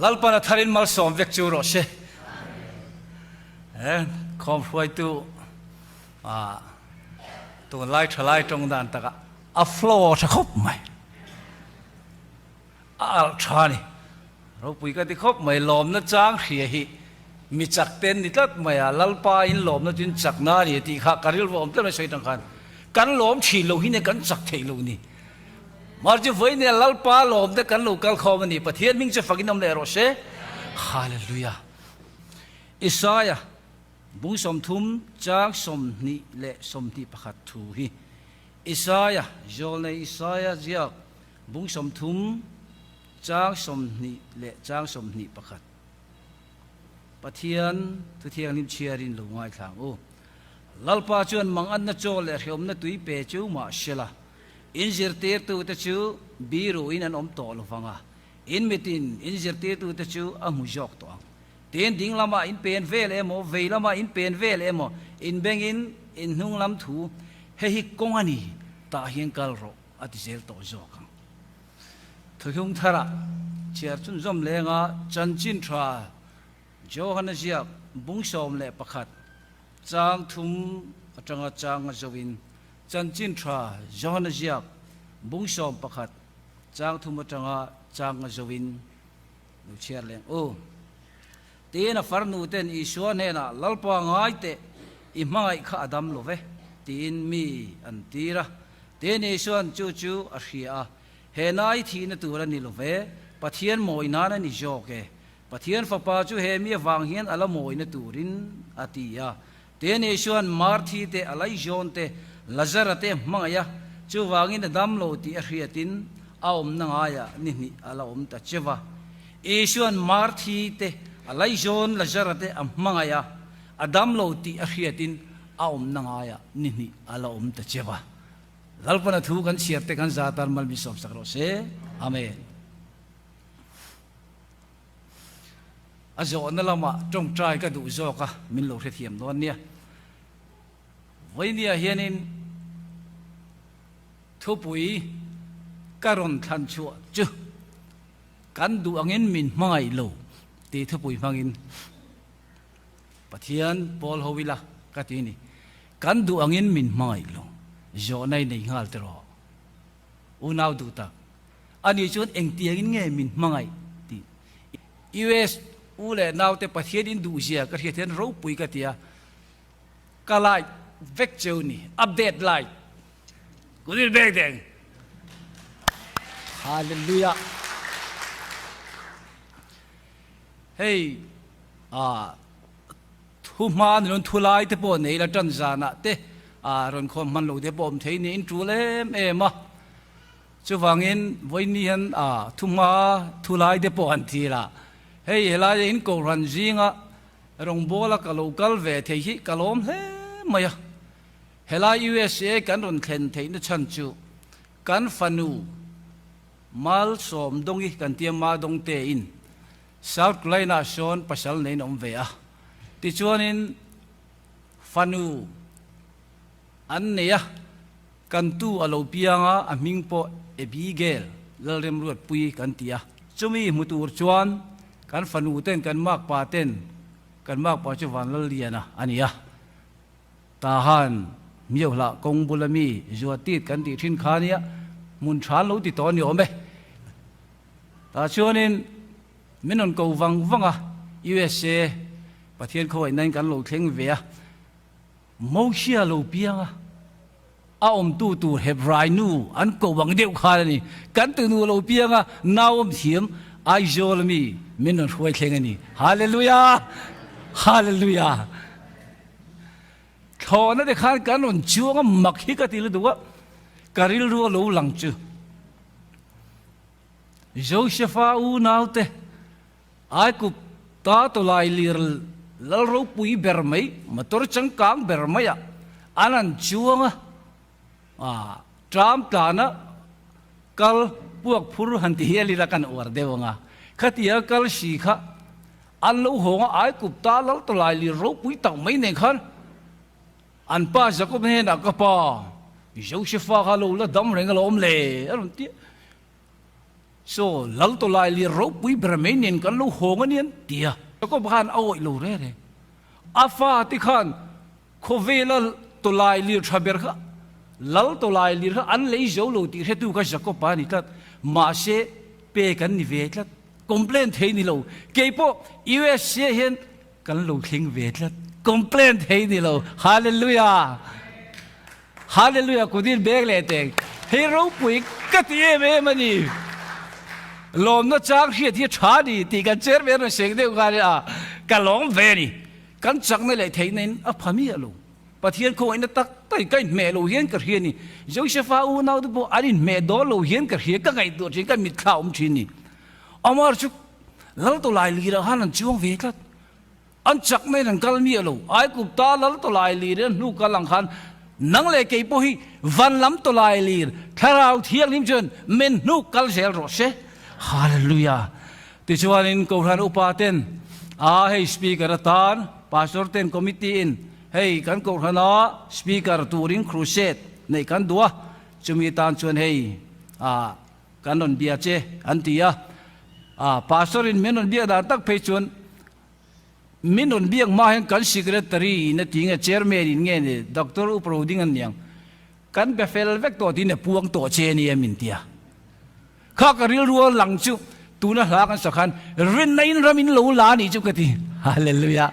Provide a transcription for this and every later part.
Lalpan a tharin malsawm vek chu rawh se. Khawm hruaitu tunlai thalai tawng dan takah a flow tha khawp mai. A alh tha ni. Ropui ka ti khawp mai. Lawmna chang hria hi mi chak te an ni tlat mai a. Lalpa in lawmna chu in chakna a ni a tih kha ka rilru awm tlat mai sawi tang khan kan lawm thin lo hi nia kan chak theih lo ni. Mar chu vawi nia Lalpa lawm te kan lo kal khawm a ni. Pathian hming chu fakin awm leh rawh se. Hallelujah. Isaiah bung 30 chang 20 le 21 thu hi Isaiah zawlnei Isaiah ziak bung 30 chang 20 leh chang 21 Pathian thuthianghlim chhiarin lo ngaithlang u. Lalpa chuan manganna chaw leh hreawmna tui pe chu mahsela In zirtirtute chu biruin an awm tawh lo vang a, in mitin in zirtirtute chu a hmu zawk tawh ang. Tin, ding lamah in pen vel emaw, vei lamah in pen vel emaw, in bengin in hnung lam thu, Hei hi kawng a ni, tah hian kal rawh, a ti zel tawh zawk ang. Thuhlung tharah chhiar chhunzawm lenga chanchin tha Johana ziak bung 11 chang thum atanga chang a zoin Chanchin tha Johana ziak bung 11 chang thum atanga chang a zoin lo chhiar leng u. Tiin a farnu ten Isua hnenah Lalpa ngai teh i hmangaih kha a dam lo ve tiin mi an tir a. Tin Isuan chu chu a hria a, He nai thihna tur a ni lo ve, Pathian mawi nan a ni zawk e. Pathian fapa chu he mi avang hian a la mawina turin a ti a. Tin Isuan Marthi te, Alaizawn te, Lazara te hmangaih a, chuvangin a dam lo tih a hriatin a awmna ngaiah ni hnih a la awm ta cheu a. Isuan Marthi te, Alaizawn, Lazara te a hmangaih a, a dam lo tih a hriatin a awmna ngaiah ni hnih a la awm ta cheu a. Lalpana thu kan chhiar te kan za tan mal min sawmsak rawh se. Amen. A zawhna lamah tawngtai ka duh zawk a, min lo hrethiam dawn nia. Vawinia hianin thupui ka rawn thlan chhuah chu kan duh angin min hmangaih lo tih thupui hmangin Pathian pawl ho ila ka ti ni. Kan duh angin min hmangaih lo, zawhna i nei nghal tiraw? Unau duh tak. Ani chuan engtiangin nge min hmangaih tih US u leh naute Pathian in duh zia ka hriat hian ropui ka ti a, ka like vek cheu ni, update like good in beng deng. Hallelujah. Hei ah thu hma ni rawn thu lai te pawh nei la tan zanah te ah rawn khawm hman lo te pawh awm thei niin tul em em a. Chuvangin vawiin hian a thuhma thulai te pawh han thil a, hei helaia in Kohhran zinga rawngbawla ka lo kal ve thei hi ka lawm hle mai a. Helai USA kan rawn thlen theihna chhan chu kan fanu Malsawmdawngi kan tia Madawngte in South Carolina sawn pasal neiin a awm ve a, tichuanin fanu an nei a. Kan tu a lo piang a, a hming pawh Abigail Lalremruatpui kan ti a. Chumi hmu tur chuan kan fanu ten kan makpa ten kan makpa chu Vanlalliana a ni a. Tahan Miohlah kawng bula mi Zuatit kan tih thin kha nia hmun tha an lo ti tawh a ni awm e. Tah chuanin min rawn ko vang vang a, USA Pathian khawngaihnain kan lo thleng ve a. Mosia lo piang a, a awmtu tur Hebrai nu an ko ang deuh khan a ni. Kan tunu lo piang a, nau awm thiam Aizawl ami min rawn hruai thleng a ni. Hallelujah! Hallelujah! Thlawhna te khan kan rawn chuang a, mak hi ka ti lutuk a, ka rilru a lo lang chu. Josepha unaute Aikup ta tawlai lir lal ropui ber mai, motor changkang ber maiah an han chuang a, ah tram tlana kal puak phur han ti hial ila kan uar deuh ang a, khatia kal si kha an lo hawng a, Aikup ta lal tawlai lir ropui tak mai nen khan an pa Jakob hnenah ka pa Josepha kha lo la dam reng alawm le a rawn ti a. Saw, Lal tawlai lir ropui ber mai nen kan lo hawng a ni an ti a. Jakob khan a awih lo reng reng. A fate khan khawvela tawlai lir tha ber kha, Lal tawlai lir kha an lei zo lo tih hretu kha Jakob-a a ni tlat. Mahse, pek an ni ve tlat. Complain thei ni lo. Keipawh USA hian kan lo thleng ve tlat. Complain thei ni lo. Hallelujah! Hallelujah kutin bek leh teng hei ropui ka ti em em a ni. Lawmna chang hriat hi a tha a ni tih kan chairman rawn seng deuh khan a ka lawm ve a ni. Kan chakna leh theihna in a pha miah lo. Pathian khawngaihna tak tak in ka inhmeh lo hian ka hria a ni. Josepha unau te pawh an inhmeh dawn lo hian ka hria ka ngaihtuah thin ka mitthla awm thin a ni. Amar chu Lal tawlai lirah khan an chuang ve tlat. An chak mai in an kal miah lo. Aigupta lal tawlai lir in hnu kal ang khan nang leh kei pawh hi van lam tawlai lir Thlarau Thianghlim chuan min hnu kal zel rawh se. Hallelujah. Tichuanin Kohhran upa ten a hei speaker atan Pastor ten committee in hei kan Kohhrana speaker turin crusade neih kan duh a, chumi tan chuan hei ah kan rawn bia che an ti a. Ah Pastor in min rawn biak dan tak phei chuan Min rawn biak hma hian kan secretary in a ti nge chairman in nge ni Doctor Up Roding an niang kan be fel vek tawh tiin a puang tawh che ania min ti a. Kha ka rilru a lang chu tuna hla kan sak khan rinna in ram in lo la anih chu ka ti. Hallelujah.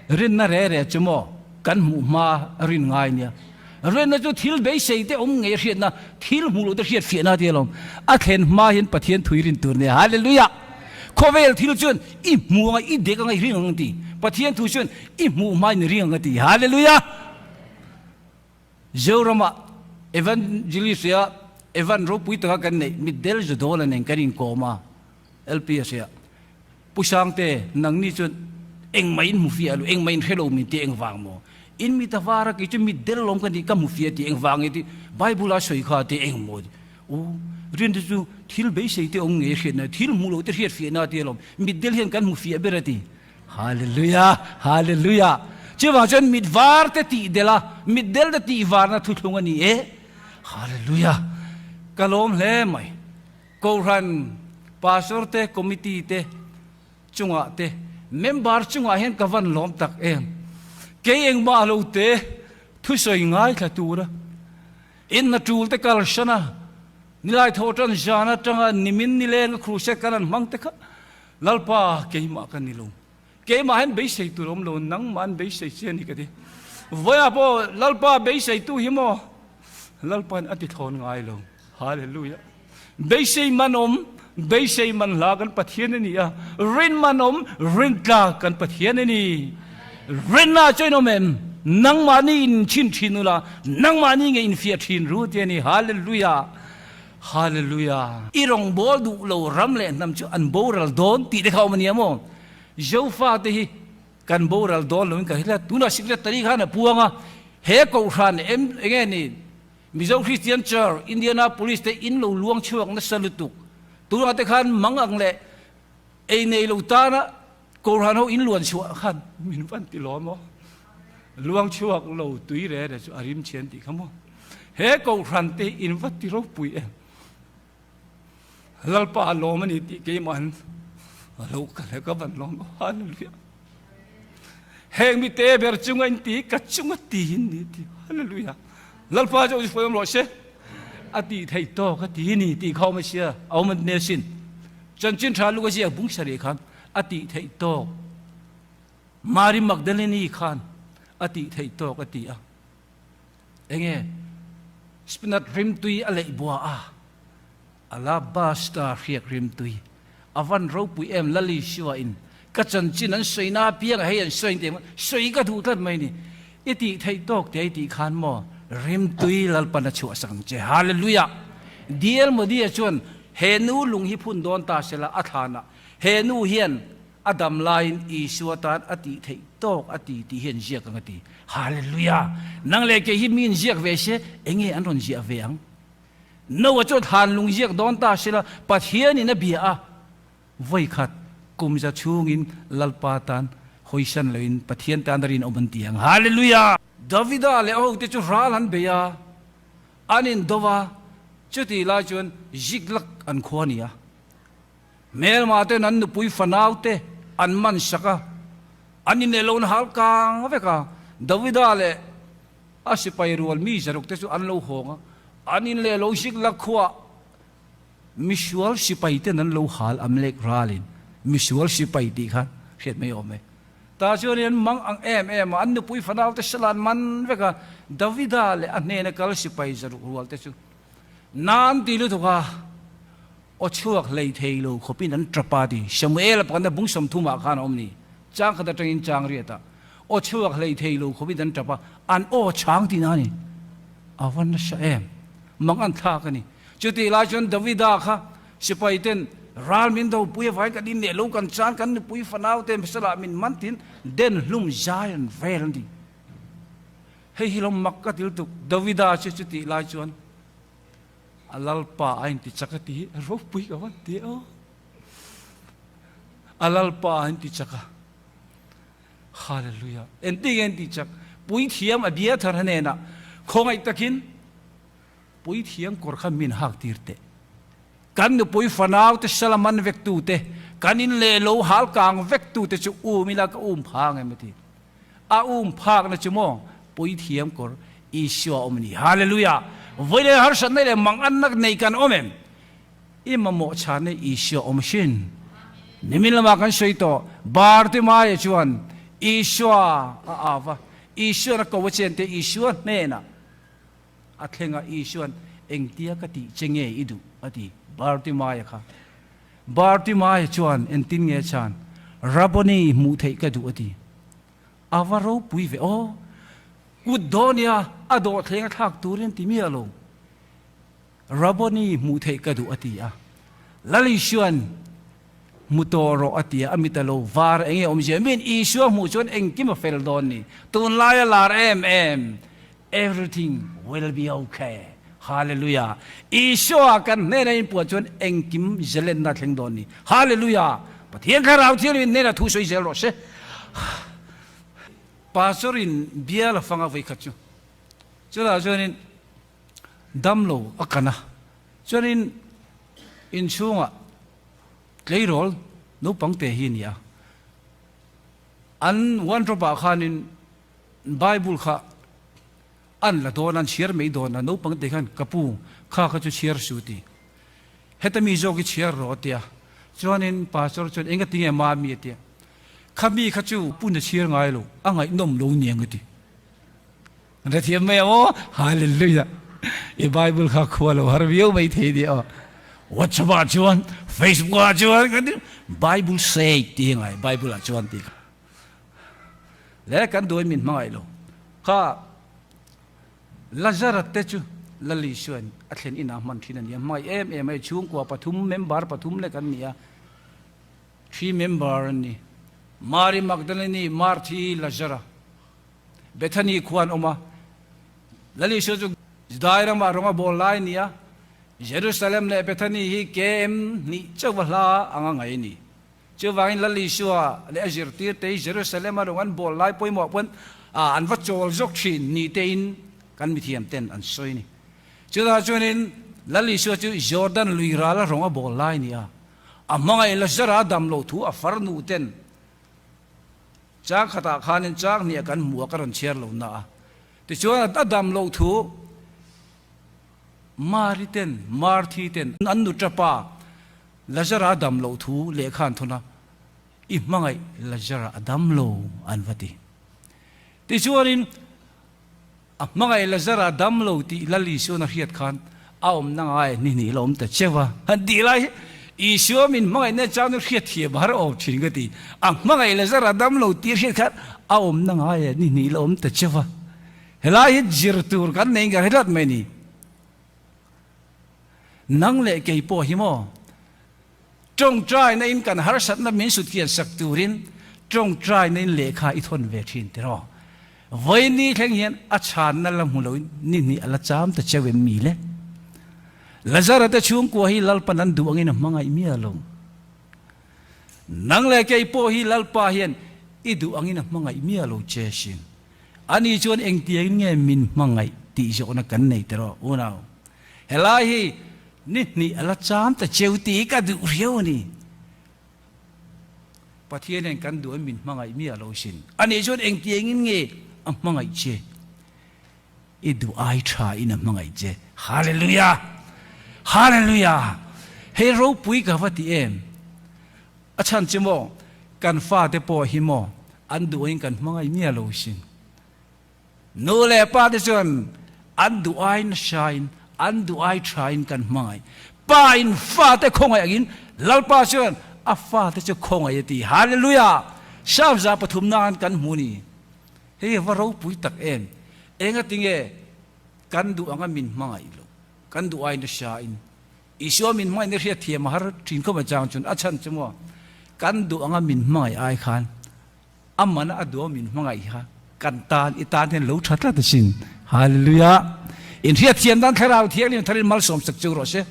Rinna re re chu maw kan hmuh hma rin ngai nia. Rinna chu thil beisei te awm ngei a hriatna, thil hmuh loh te hriat fiahna a ti alawm. A thlen hma hian Pathian thui rin tur nia. Hallelujah! Khawvel thil chuan i hmu anga i dek anga i ring ang a ti. Pathian thu chuan i hmuh hma in i ring ang a ti. Hallelujah! Zoramah Evangelist ah Evan ropui taka kan neih mitdel Jadawla nen kan inkawm a, LPS ah. Pu Sangte, nangni chuan engmah in hmu fiah lo, engmah in hre lo min ti engvang maw? In mit a var a, kei chu mit del lawm ka ni, ka hmu fiah ti engvang nge ti? Bible a sawi kha ti eng maw? Aw, rian te chu thil beisei te awm ngei hriatna, thil hmu lo te hriat fiahna a ti alawm, mit del hian kan hmu fiah ber a ti. Hallelujah! Hallelujah! Chuvang chuan mit var te tih del a, mit del te tih varna thuthlung a ni e. Hallelujah! Ka lawm hle mai. Kohhran Pastor te, Committee te chungah te, member chungah hian ka van lawm tak em. Kei engmah lo te thusawi ngaithla tura inna tul te kal hran a, nilai thaw tan zan atanga nimin nileng a crusade kan han hmang te kha Lalpa keimah ka ni lo. Keimah hian beisei tur awm lo, nangmah an beisei che a ni ka ti. Vawiah pawh Lalpa beiseitu hi maw Lalpa'n a ti thlawn ngai lo. Hallelujah. Beisei man awm, beisei man hla kan Pathian a ni a, rin man awm, rin tla kan Pathian a ni. Rinna chuan awm em? Nangmahni in chhin thin ula, nangmahni nge infiah thin ru ti a ni. Hallelujah. Hallelujah. I rawngbâwl duh lo ram leh hnam chu an boral dawn tih te kha awm a nia maw? Zofate hi kan boral dawn loin ka hre tlat. Tunah Secretary khan a puang a, he Kohhran em enge ni Mizo Christian Church, Indianapolis te in lo luang chhuak nasa lutuk. Tunah te khan mang ang leh ei nei lo tana Kohhran ho in luan chhuah khan min van ti lawm aw. Luang chhuak lo tui re re chu a rim chhian tih kha maw. He Kohhran te in va ti ropui em. Lalpa a lawm a ni tih keimah an lo ka le ka van lawm aw. Hallelujah. Heng mi te ber chunga in ti ka chunga ti in ni ti. Hallelujah. Lalpa chu awm rawh se. A ti thei tawk a ti ni tih kha awm a sia a awm a ne sin. Chanchin tha luka ziak bung sarih khan a tih theih tawk. Mary Magdalene khan a tih theih tawk a ti a. Enge spinach rimtui a leih bua a, alabaster hriak rimtui a van ropui em Lali Siwa in ka chanchin an sawi na apiang a hei an sawi tih sawi ka duh tlat mai ni. I tih theih tawk te i tih khan maw rimtui Lalpan a chhuahsak ang che. Hallelujah! DL Modi-a chuan he nu lung hi phun dawn ta sela a thlanah He nu hian a dam laiin Isua tan a tih theih tawk a ti tih hian ziak ang a ti. Hallelujah! Nang leh kei hi mi in ziak ve se, enge an rawn ziah ve ang? Noah chu thlan lung ziak dawn ta sela, Pathianin a bia a, vawikhat kum za chhungin Lalpa tan hawisan loin Pathian tan a rinawm an ti ang. Hallelujah! Davida leh a hote chu ral an bei a, an indo a. Chutih lai chuan Ziklag an khua a ni a. Hmelma ten an nupui fanau te an man sak a, an inelon hal kang vek a. Davida leh a sipai rual mi zaruk te chu an lo hawng a, an in leh lo Ziklag khuaah misual sipai ten an lo hal Amalek ralin misual sipai tih kha hriat mai awm e. Tah chuan an mang ang em em a, an nupui fanau te sala an man vek a, Davida leh a hnena kal sipai zaruk rual te chu nan ti lutuk a, aw chhuak hlei thei lo khawpin an tap a ti. Samuel-a pakhatna bung sawmthumah khan a awm ni, chang khat atangin chang riat a, aw chhuak hlei thei lo khawpin an tap a, an aw chang tihna a ni. A va nasa em! Mang an thlak a ni. Chutih lai chuan Davida kha sipai ten ral min dopui avangin kan inneh lo, kan chan, kan nupui fanau te hmasalah min man tin den hlum zai an vel a ni. Hei hi lo mak ka ti lutuk, Davida chu chutih lai chuan a Lalpa a inti chak a ti hi ropui ka van ti aw. A Lalpa a inti chak a. Hallelujah. Engtin nge inti chak? Puithiam Abiathar hnenah khawngaih takin Puithiam kawr kha min hak tir teh. Kan nupui fanau te sala man vek tu te, kan in leh lo hal kang vek tu te chu um ila ka um phang em a ti. A um phak na chu maw Puithiam kawr Isua awm a ni. Hallelujah! Vawi leh harsatna leh manganna nei kan awm em? I mamawh chhan e Isua awm hrin. Nimin lamah kan sawi tawh, Bartimaia chuan Isua a au va, Isuan a ko a chen te Isua hnenah A thleng a, Isua'n, Engtia ka tih che nge i duh? a ti Bartimaia kha. Bartimaia chuan, Engtin nge chhan? Rabboni hmuh theih ka duh a ti. A va ropui ve aw! Kut dawnia a dawhthleng a thlak turin ti miah lo. Rabboni hmuh theih ka duh a ti a. Lal Isua'n, Hmu tawh rawh a ti a, a mit a lo var eng nge awmzia? Miin Isua hmuh chuan engkim a fel dawn ni. Tunlaia lar em em, Everything will be okay. Hallelujah! Isua kan hnena inpuah chuan engkim zelenna a thleng dawn ni. Hallelujah! Pathian Thlarau Thianghlim hnena thu sawi zel rawh se. Pastor in bia la fanga vawikhat chu. Chutah chuanin damlo a kan a, chuanin inchhungah tleirawl naupang te hi a ni a. An wardrobe ah khanin Bible kha an la dawn a, an chhiar mai dawn a, naupang te khan ka pu kha kha chu chhiar su ti. Heta mi zawk hi chhiar rawh a tia. Chuanin pastor chuan enga tinge mami a tia. Kha mi kha chu pun a chhiar ngai lo, a ngaihnawm lo niang a ti. An hrethiam mai ang aw, Hallelujah. I Bible kha khua lo har viau mai thei nia aw. WhatsApp ah chuan, Facebook ah chuan kan Bible say ti ngai Bible ah chuan ti kha. Le kan duai min hmangaih lo. Kha Lazara te chu Lali chuan a thlen inah hman thin a ni a, hmangaih em em a, chhungkua pathum member pathum lek an ni a, three member an ni. Mary Magdalene, Marthi, Lazara. Bethany khua an awm a. Lali chu Judai ramah rawng a bawl lai a ni a, Jerusalem leh Bethany hi KM hnih chauh a hla anga ngaih a ni. Chuvangin Lal Isua leh a zirtirte hi Jerusalem-a rawng an bawl lai pawimawh pawn an va chawl zawk thin ni tein kan mithiam ten an sawi a ni. Chutah chuanin Lal Isua chu Jordan lui rala rawng a bawl lai a ni a, a hmangaih Lazara dam loh thu a farnu ten chang khatah khanin chang hnih a kan hmu a ka rawn chhiar lo na a. Tichuan a dam loh thu Mari ten, Marthi ten an nu tapa Lazara dam loh thu lehkha an thawn a, I hmangaih Lazara a dam lo an va ti. Tichuanin a hmangaih Lazara a dam lo tih Lal Isuan a hriat khan a awmna ngai ni hnih la awm ta cheu a. Han tih lai hi Isua min hmangaihna chang chu hriat thiam har awm thin ka ti. A hmangaih Lazara a dam lo tih a hriat khan a awmna ngai ni hnih la awm ta cheu a. Helai hi zir tur kan nei ngar hlat mai ni. Nang leh kei pawh hi maw? Tawngtaina in kan harsatna min sut kian sak turin tawngtaina in lehkha i thawn ve thin tiraw? Vawiini thleng hian a chhanna la hmu loin ni hnih a la cham ta cheu em mi le? Lazara te chhungkua hi Lalpan an duh angin a hmangaih miah lo. Nang leh kei pawh hi Lalpa hian i duh angin a hmangaih miah lo che sin. Ani chuan engtiangin nge min hmangaih tih zawhna kan nei tiraw unau? Helai hi ni hnih a la cham ta cheu tih hi ka duh riau a ni. Pathian hian kan duh in min hmangaih miah lo sin. Anih chuan engtiangin nge a hmangaih che? I duh ai tha in a hmangaih che. Hallelujah! Hallelujah! Hei ropui ka va ti em? A chhan chu maw, kan fate pawh hi maw an duh in kan hmangaih miah lo sin. Nu leh pa te chuan an duh ai nasa in, an duh ai tha in kan hmangaih. Pa in fate khawngaih angin Lalpa chuan a fate chu khawngaih a ti. Hallelujah! Psalm 3 nan kan hmu ni. Hei va ropui tak em! Engatinge kan duh anga min hmangaih loh? Kan duh ai nasa in Isua min hmangaihna hriatthiam a har thin khawp a chang chuan a chhan chu maw kan duh anga min hmangaih ai khan a man a duh a min hmangaih kha kan tan i tan hian lo tha tlat asin. Hallelujah! In hriatthiam dan Thlarau Thianghlim tharin malsawm sak chu rawh se.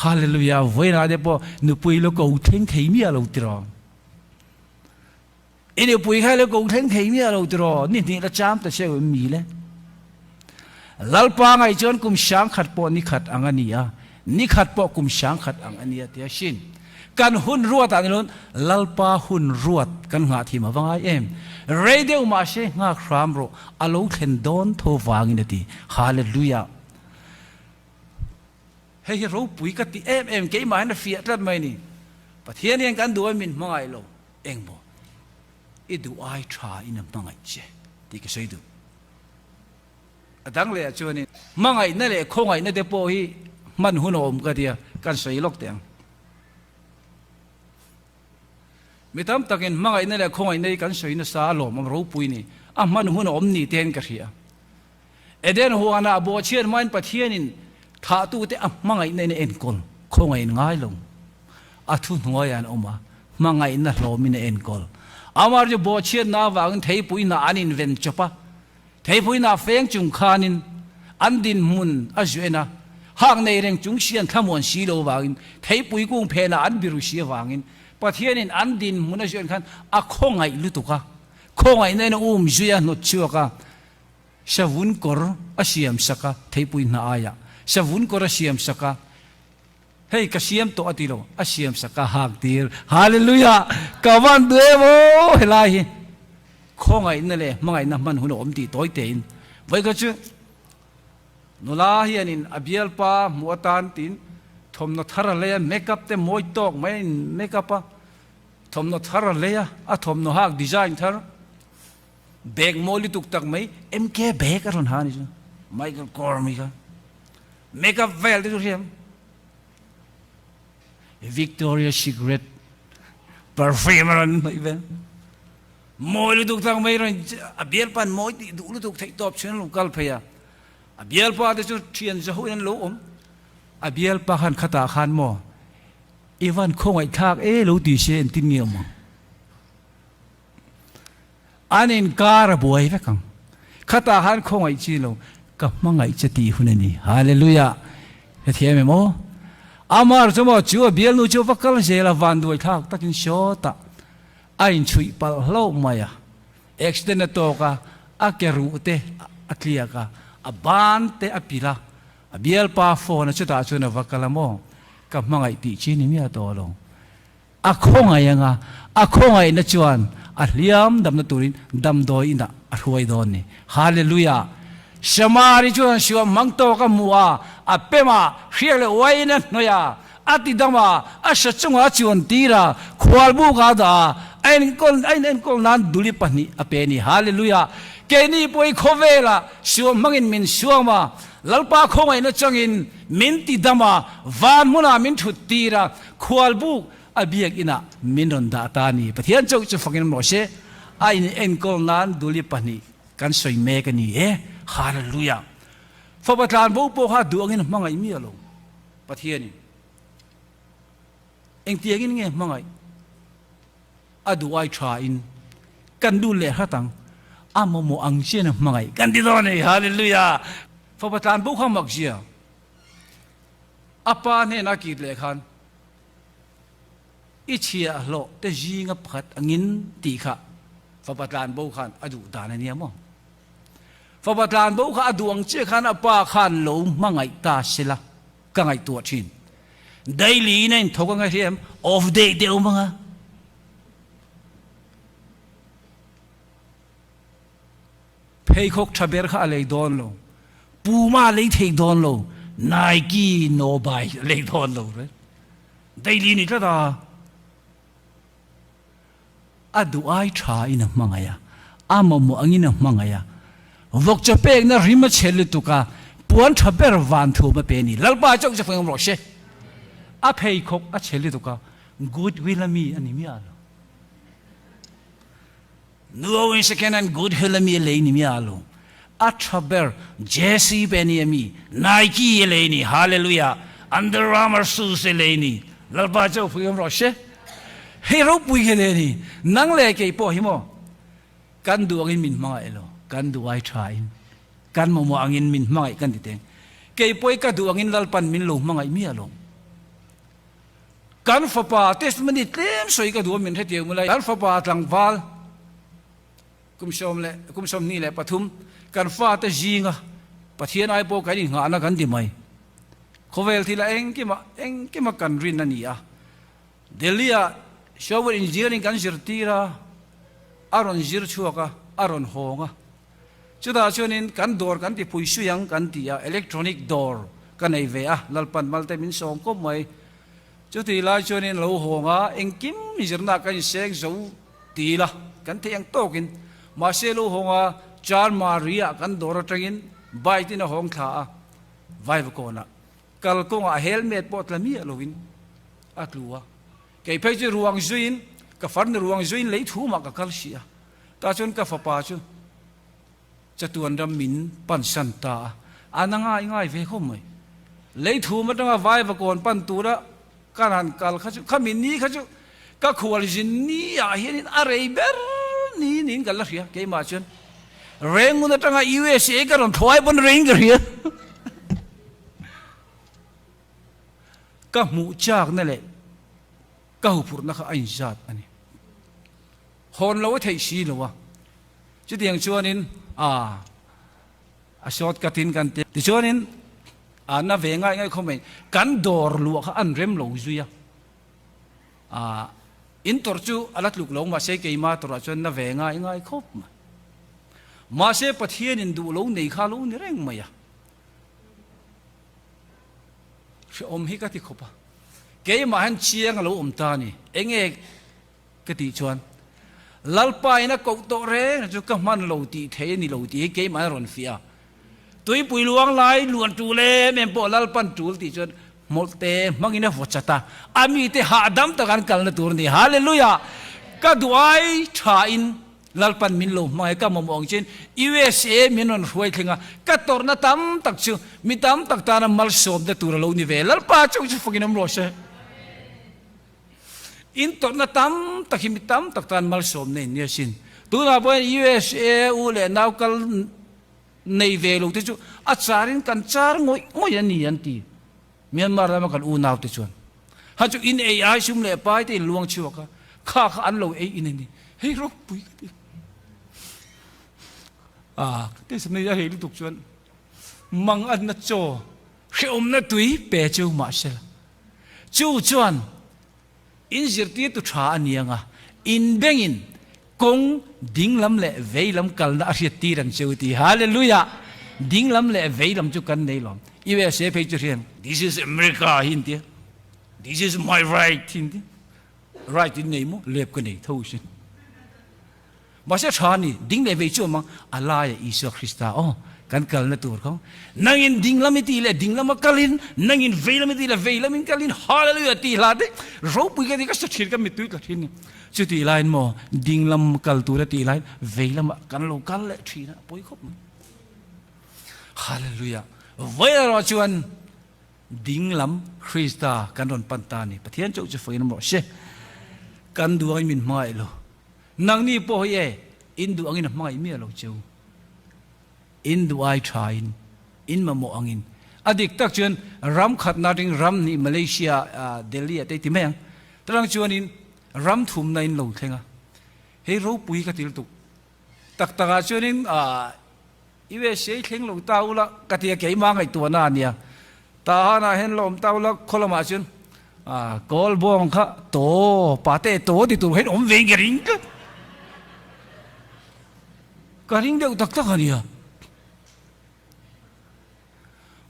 Hallelujah! Vawiinah te pawh nupui lo ko thleng thei miah lo tiraw. I nupui kha lo ko thleng thei miah lo tiraw, ni hnih la cham ta cheu em mi le? Lalpa ngaih chuan kum sangkhat pawh ni khat ang a ni a, ni khat pawh kum sangkhat ang a ni a tia sin. Kan hun ruat ah nilun Lalpa hun ruat kan nghah thim a va ngai em? Rei deuh mahse nghak hram rawh, a lo thlen dawn tho vangin a ti. Hallelujah! Hei hi ropui ka ti em em, keimah hian a fiah tlat mai ni. Pathian hian kan duh a min hmangaih lo. Engmaw i duh ai tha in a hmangaih che tih ka sawi duh. A dang leh ah chuanin hmangaihna leh khawngaihna te pawh hi hman hun a awm ka tia kan sawi lawk teh ang. Mi tam takin hmangaihna leh khawngaihna hi kan sawi nasa a lawmawm ropui ni, a hman hun a awm ni te hian ka hria. Eden huanah bawhchhiat hmain Pathianin thlahtute a hmangaihna in a enkawl, khawngaih in ngai lo. A thuhnuaiah an awm a, hmangaihna hlawmin a enkawl. Amar chu bawhchhiatna avangin theipui hnah an inven chawp a, theipui hnah feng chung khanin an dinhmun a zuah a, hak nei reng chung si an thlamuan si lo avangin theipui kung phenah an biru si avangin Pathianin an dinhmun a zuah khan a khawngaih lutuk a, khawngaihna in a um zui a hnawt chhuak a. Savun kawr a siam sak a, theipui hna aiah savun kawr a siam sak a, hei ka siam tawh a ti lo, a siam sak a hak tir. Hallelujah! Ka van duh em aw helai hi. Khawngaihna leh hmangaihna hman hun a awm tih tawi tein vawi kha chu nula hianin a bialpa hmuh atan tiin thawmhnaw thar a lei a, make up te mawi tawk mai a in make up a, thawmhnaw thar a lei a, a thawmhnaw hak design thar Bag mawi lutuk tak mai MK bag a rawn ha a ni chu Michael Kors mai kha make up vel te chu hriam Victoria Secret perfume a rawn hnawih vel mawi lutuk tak mai rawn a bialpa an mawi tih duh lutuk theih tawp chhun an lo kal phei a a bialpa te chu thian zaho in an lo awm a bialpa khan khatah khan maw i van khawngaihthlak e lo ti se engtin nge awm ang. An inkar a buai vek ang. Khatah khan khawngaih chi lo, ka hmangaih che tih hun a ni. Hallelujah! Hrethiam em aw? Amar chu maw chu a bialnu chu va kal zel a, vanduai thlak takin sawtah a inchhuih palh hlauh mai a. Accident a tawk a, a ke ruh te a tliak a, a ban te a pilh a, a bialpa phone a chutah chuan a va kal a maw? Ka hmangaih tih chi ni miah tawh lo. A khawngaih anga a khawngaihna chuan a hliam damna turin damdawi inah a hruai dawn ni. Hallelujah! Samari chuan suam hmang tawk a hmu a, a pem a, hriak leh uaiin a hnawih a, a ti dam a, a sa chungah a chuan tir a, khualbuk a dah a, a enkawl a inenkawl nan duli pahnih a pe a ni. Hallelujah! Keini pawh hi khawvelah suam hmangin min suam a, Lalpa khawngaihna changin min ti dam a, van hmunah min thut tir a, Khualbuk a biak inah min rawn dah ta a ni. Pathian chauh chu fakin rawh se. A in enkawl nan duli pahnih kan sawi mek a ni e. Hallelujah! Fapa tlanbo pawh kha duh angin hmangaih miah lo Pathianin. Engtiangin nge hmangaih? A duh ai tha in kan duh leh hrat ang. A mamawh ang chian a hmangaih kan ti dawn a ni. Hallelujah! Fapa tlanbo kha mak zia. A pa hnenah kit leh khan, I chhiahhlawh te zinga pakhat angin tih kha fapa tlanbo khan a duh dan a nia maw? Fapa tlan bo kha a duh ang chiah khan a pa khan lo hmangaih ta sela ka ngaihtuah thin. Daily in a inthawk anga hria em? Off day te a awm anga. Pheikhawk tha ber kha a lei dawn lo, Puma a lei thei dawn lo, Nike no buy a lei dawn lo reng. Daily ni tlat a. A duh ai tha in a hmangaih a, a mamawh angin a hmangaih a. Vawkchaw pekna rim a chhe lutuk a, puan tha ber van thuam a pe a ni. Lalpa chauh chu feng rawh se. A pheikhawk a chhe lutuk a, goodwill a mi a ni miah lo. Nuo-in second hand goodwill a mi a lei ni miah lo. A tha ber JC Penney a mi, Nike a lei ni, Hallelujah, Under Armour shoes a lei ni. Lalpa chauh feng rawh se. Hei ropui hi le ni, nang leh kei pawh hi maw kan duh angin min hmangaih lo, kan duh ai tha in, kan mamawh angin min hmangaih kan ti teng. Kei pawh hi ka duh angin Lalpan min lo hmangaih miah lo. Kan fapa testimony tlem sawi ka duh a min hrethiam ula, kan fapa tlangval kum sawm leh kum 23 kan fate zinga Pathian ai pawh kan inghahna kan ti mai. Khawvel thil a engkimah engkima kan rin a ni a. Delhi-ah Software Engineering kan zirtir a, a rawn zir chhuak a, a rawn hawng a. Chutah chuanin kan dawr kan ti phui sui ang kan ti a, electronic dawr ka nei ve a, Lalpan malte min sawm kawp mai. Chutih lai chuanin lo hawng a, engkim zirna kan inseng zo ti ila, kan theih ang tawkin. Mahse lo hawng a, Charmari-ah kan dawr atangin bike in a hawng thla a, Vaivakawnah. Kal kawngah helmet pawh tla miah loin a tlu a, kei phei chu ruang zuiin ka farnu ruang zuiin lei thumah ka kal si a, tah chuan ka fapa chu chatuan ram min pansan ta a, a na ngai ngai ve khawp mai. Lei thum atanga Vaivakawn pan tura ka han kal kha chu khami ni kha chu ka khualzin ni ah hianin a rei ber ni niin ka la hria keimah chuan Rengun atanga USA ka rawn thlawh ai pawn reiin ka hria. Ka hmuh chakna leh ka huphurhna kha a inzat a ni. Hawn lo a theih si lo a. Chutiang chuanin a a short cut in kan ti. Tichuanin a na ve ngai ngai khawp mai. Kan dawr luah kha an rem lo zui a. A in tawrh chu a la tluk lo mahse keima tawrhah chuan na ve ngai ngai khawp mai. Mahse Pathianin duh lo nei kha lo ni reng mai a. Hrehawm hi ka ti khawp a, keimah hian chiang a lo awm ta a ni. Enge ka tih chuan Lalpa in a koh tawh reng chu ka hman lo tih thei a ni lo tih hi keimah hian rawn fiah a. Tuipui luang lai luan tul em em pawh Lalpan tul tih chuan hmawlhte hmangin a vaw chat a, a mite hahdam taka an kalna tur a ni. Hallelujah! Ka duai thain Lalpan min lo hmangaih ka mamawh ang chin USA min rawn hruai thleng a, ka tawrhna tam tak chu mi tam tak tana malsawmna tur a lo ni ve. Lalpa chu chu fakin awm rawh se. In tawrhna tam tak hi mi tam tak tan malsawmna in nia sin. Tunah pawh hian USA u leh nau kal nei ve lo te chu a charin kan char ngawih ngawih a ni an ti. Myanmar lama kan unau te chuan ha chu in ei ai sum leh pai te in luang chhuak a, kha kha an lo ei in a ni. Hei ropui ka ti. A ka ti samei a hei lutuk chuan mang an na chaw hrehawmna tui pe chu mahsela chu chuan in zirtirtu tha a ni anga in bengin kawng dinglam leh veilam kalna a hriat tir ang cheu ti. Hallelujah! Dinglam leh veilam chu kan nei lawm. USA phei chu hrian This is America hi an tia. This is my right hi an tia. Right in nei maw? Lep ka nei tho sin. Mahse tha ni, ding leh vei chu awm ang, a laia Isua Krista aw kan kalna tur kha. Nangin dinglam i tih leh dinglama kalin, nangin veilam i tih leh veilamin kalin Hallelujah tih hla te ropui ka ti ka sa thin ka mittui tla thin ni. Chutih laiin maw dinglam kal tura tih laiin veilamah kan lo kal leh thin a, a pawi khawp mai. Hallelujah! Vawi erawh chuan dinglam Krista kan rawn pan ta a ni. Pathian chauh chu fawiin awm rawh se. Kan duh angin min hmangaih lo. Nangni pawh hi e, in duh angin a hmangaih miah lo cheu. In duh ai thain, in mamawh angin. A dik tak chuan ram khatna atangin ram hnih Malaysia, Delhi ah te ti mai ang. Tarang chuanin ram thumna in lo thleng a. Hei ropui ka til tuk. Tak takah chuanin. USA thleng lo ta ula ka tia keimah ngaihtuahna a nia. Tahanah hian la awm ta ula khaw lamah chuan kawl bawng kha taw pate taw ti tur hian awm ve in ka ring tlat. Ka ring deuh tak tak a nia.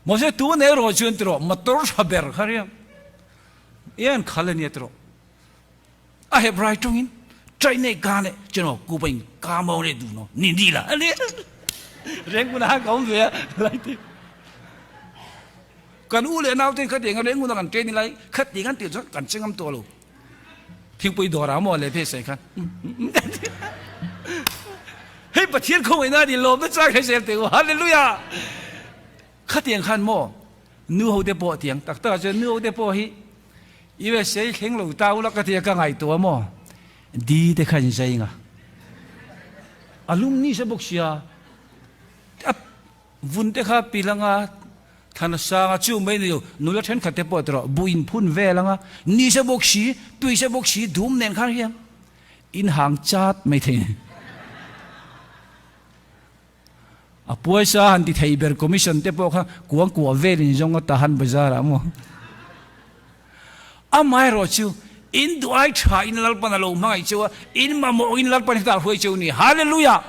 Mahse tun erawh chuan tiraw motor tha ber kha ria en khal a nia tiraw a Hebrai tawngin trai nei ka ne chino ku pain ka mau ne du no ni ni la ani reng kuna ka awm ve a lai te kan u leh nau ten kha tiang reng kuna kan training lai kha tiang an tih chuan kan che ngam tawh lo thingpui dawr ah maw le phei sawi khan hei Pathian khawngaihna a ni lawmna chang hei zel teh u hallelujah khatiang khan maw nu ho te pawh tiang tak tak ah chuan nu ho te pawh hi USA thleng lo ta ula ka tia ka ngaihtuah maw di te kha in zai nga a lum ni se bawk sia a Vun te kha pil anga, thlan a sang a, chu mai ni lo, nula thenkhat te pawh tawh buh in phun vel anga, ni se bawk si, tui se bawk si, dum nen khan hian in hang chat mai thei. A puaisa han ti thei ber commission te pawh kha kuang kuah vel in zawng a Tahan bazar ah maw. Amaherawh chu in duh ai tha in Lalpan a lo hmangaih cheu a, in mamawh in Lalpan hi ta hruai cheu ni. Hallelujah!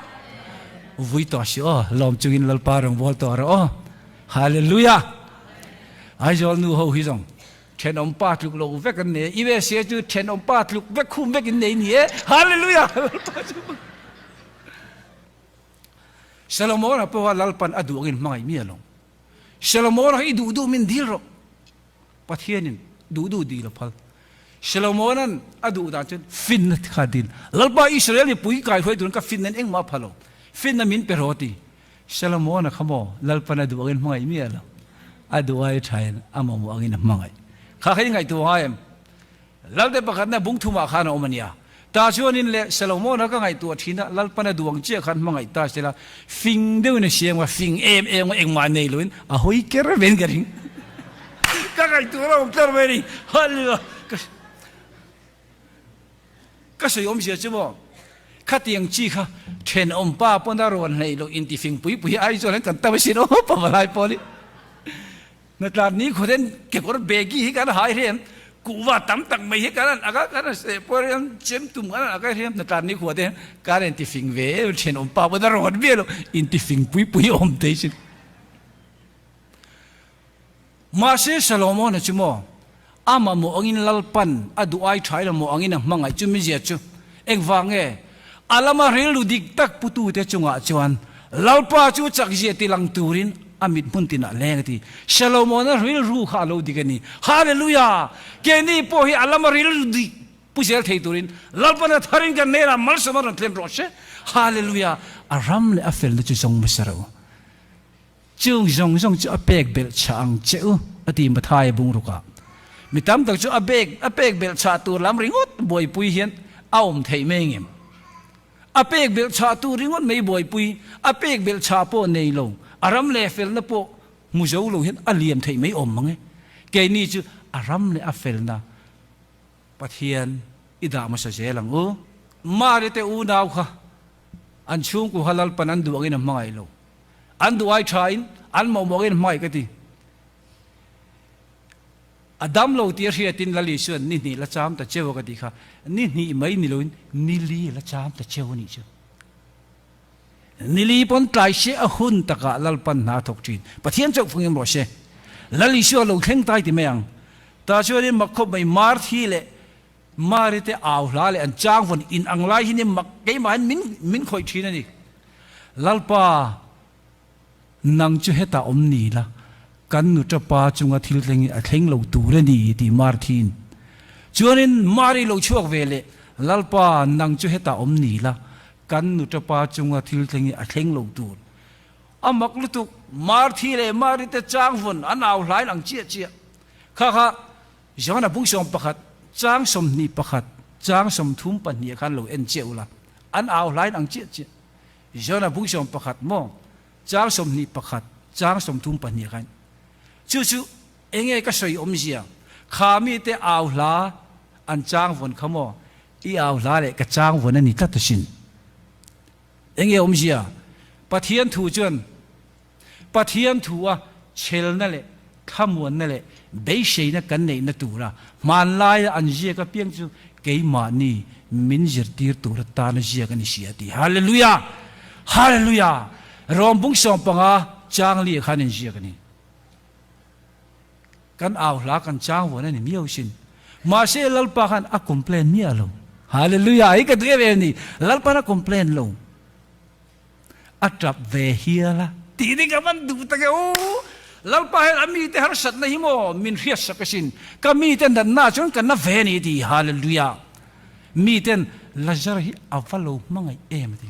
Vui tawh si aw, lawm chungin Lalpa rawn bual tawh rawh aw. Hallelujah! Aizawl nu ho hi zawng thenawm pa tluk lo vek an nei a, USA chu thenawm pa tluk vek khum vek in nei ni e. Hallelujah! Lalpa chu Solomon-a pawha Lalpan a duh angin hmangaih mi alawm. Solomon-a hi i duh duh min dil rawh. Pathianin duh duh dil a phal. Solomona'n a duh dan chuan finna kha dil. Lalpa Israel mipui kai hruai turin ka finnain engmah a phal lo. Finna min pe rawh a ti. Solomona kha maw Lalpa'n a duh angin hmangaih miah lo. A duh ai thain a mamawh angin a hmangaih. Kha kha i ngaihtuah ngai em? Lalte pakhatna bung thumah khan a awm a nia. Tah chuanin le Solomona ka ngaihtuah thin a, Lalpa'n a duh ang chiah khan hmangaih ta se la, fing deuhin a siam a, fing em em a, engmah nei loin a hawi ker vein ka ring. Ka ngaihtuah lo awm tlar mai a ni. Hallelujah! Ka ka sawi awmzia chu maw, khatiang chi kha thenawm pa pawn a rawn hleih loh inti fing pui pui ai chuan kan tam asin aw pavalai pawl hi. Hnatlan ni khaw ten kekawr begi hi kan hai hrem, kuhva tam tak mai hi kan han ak a, kan han seh pawh hrem, chem tum kan han ak a hrem, hnatlan ni khua te kan inti fing ve em thenawm pa pawn a rawn vial lo, inti fing pui pui awm thei sin. Mahse Solomon-a chu maw a mamawh angin Lalpan a duh ai tha ila maw angin a hmangaih chu mizia chu engvang nge? A lama rilru dik tak putute chungah chuan Lalpa chu chakzia ti lang turin a mit hmun tinah leng a ti. Solomon-a rilru kha a lo dik a ni. Hallelujah! Keini pawh hi a lama rilru dik pu zel thei turin Lalpan a tharin kan hnenah malsawm a rawn thlen rawh se. Hallelujah! A ram leh a felna chu zawng hmasa rawh u. Chung zawng zawng chu a pek belh chah ang che u, a ti Mathaia bungrukah. Mi tam tak chu a bek a pek belh chah tur lam ringawt buaipui hian a awm theih mai ngem? A pek belh chah tur ringawt mai buaipui, a pek belh chah pawh nei lo, a ram leh felna pawh hmu zo lo hian a liam theih mai awm mang e. Keini chu a ram leh a felna Pathian i dah hmasa zel ang u. Mari te unau kha an chhungkua kha Lalpan an duh angin a hmangaih lo. An duh ai tha in an mawhmawh in hmangaih ka ti. A dam lo tih a hriat in Lali chuan ni hnih la cham ta cheu a ka ti kha. Ni hnih mai ni lo in ni li la cham ta cheu a nih chu. Ni li pawn tlai se a hun takah Lalpan hna a thawk thin. Pathian chauh fung em rawh se. Lali chu a lo thleng tai ti mai ang. Tah chuan in mak khawp mai Marthi leh Mari te au hla leh an chang vawn in ang lai hi ni mak keimah hian min min khawih thin a ni. Lalpa, nang chu hetah awm ni la, kan nu tapa chunga thil thleng hi a thleng lo tur a ni tih Marthin. Chuanin Mari lo chhuak ve leh, Lalpa, nang chu hetah awm ni la, kan nu tapa chunga thil thleng hi a thleng lo tur. A mak lutuk, Marthi leh Mari te chang vawn an au hlain ang chiah chiah. Kha kha Johana bungsawm pakhat, chang 21, chang 32 khan lo en chiah ula, an au hlain ang chiah chiah. Johana bungsawm pakhat maw, chang 21, chang 32 khan. Chu chu enge ka sawi awmzia, kha mite au hla an chang vawn kha maw, i au hla leh ka chang vawn a ni tlat asin. Enge awmzia? Pathian thu chuan. Pathian thu a chhelna leh thlamuanna leh beiseina kan neihna tura hmanlaia an ziak apiang chu keimahni min zirtir tur atana ziak a ni si a ti. Hallelujah! Hallelujah! Rom bung 15 changli ah khan inziak a ni. Kan au hla kan chang vuan a ni miau sin. Mahse Lalpa khan a complain miah lo. Hallelujah! Hei ka duh em em a ni. Lalpa'n a complain lo. A tap ve hial a. Tih ding ka van duh tak e u. Lalpa hian a mite harsatna hi maw min hriatsak asin. Ka mite natna chuan ka na ve a ni ti. Hallelujah! Miten Lazar hi a va lo hmangaih em a ti.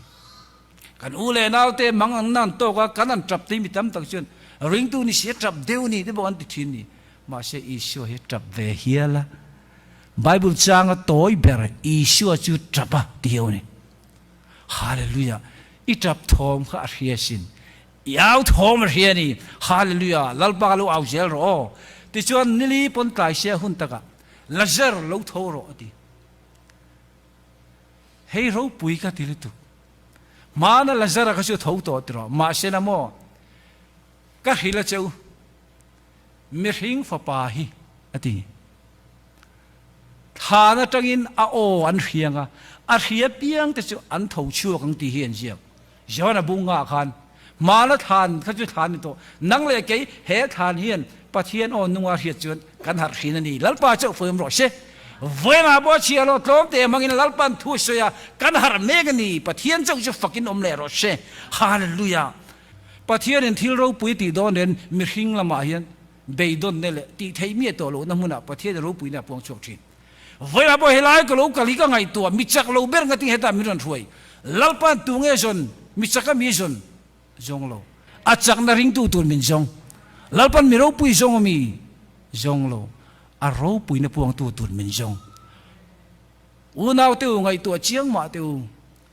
Kan u leh naute mang ang nan tawk a, kan an tap te mi tam tak chuan ringtu ni si a tap deuh ni te pawh an ti thin ni. Mahse Isua hi a tap ve hial a. Bible changa tawi ber Isua chu tap a ti hiau a ni. Hallelujah! I tap thawm kha a hria sin. I au thawm a hria a ni. Hallelujah! Lalpa ka lo au zel rawh aw. Tichuan nili pawn tlai sia hun takah Lazar lo tho rawh a ti. Hei ropui ka ti lutuk. Hmana Lazara kha chu tho tawh tiraw? Mahse na maw? Ka hrilh a che u, mihring fapa hi, a ti. Thlan atangin a aw an hriang a, a hria piang te chu an tho chhuak ang tih hi an ziak. Johana bunga khan, Hmana thlan kha chu thlan ni tawh, nang leh kei he thlan hian Pathian aw nunga hriat chuan kan harh hrin a ni. Lalpa chauh fawim rawh se. Vawiinah pawh a chhia lo, tlawm te hmangin Lalpa'n thu a sawi a, kan harh mek a ni. Pathian chauh chu fakin awm leh rawh se. Hallelujah! Pathianin thil ropui tih dawn nen mihring lamah hian beidawnna leh tih theih miah tawh lohna hmunah Pathianin ropuina a puang chhuak thin. Vawiinah pawh helai ka lo kal hi ka ngaihtuah, mi chak lo ber ngatin hetah min rawn hruai. Lalpa'n tu nge zawn, mi chak a mi zawn? Zawng lo. A chakna ringtu tur min zawng. Lalpa'n mi ropui zawng a mi zawng lo. A ropuina puangtu tur min zawng. Unaute u, ngaihtuah chiang mah teh u,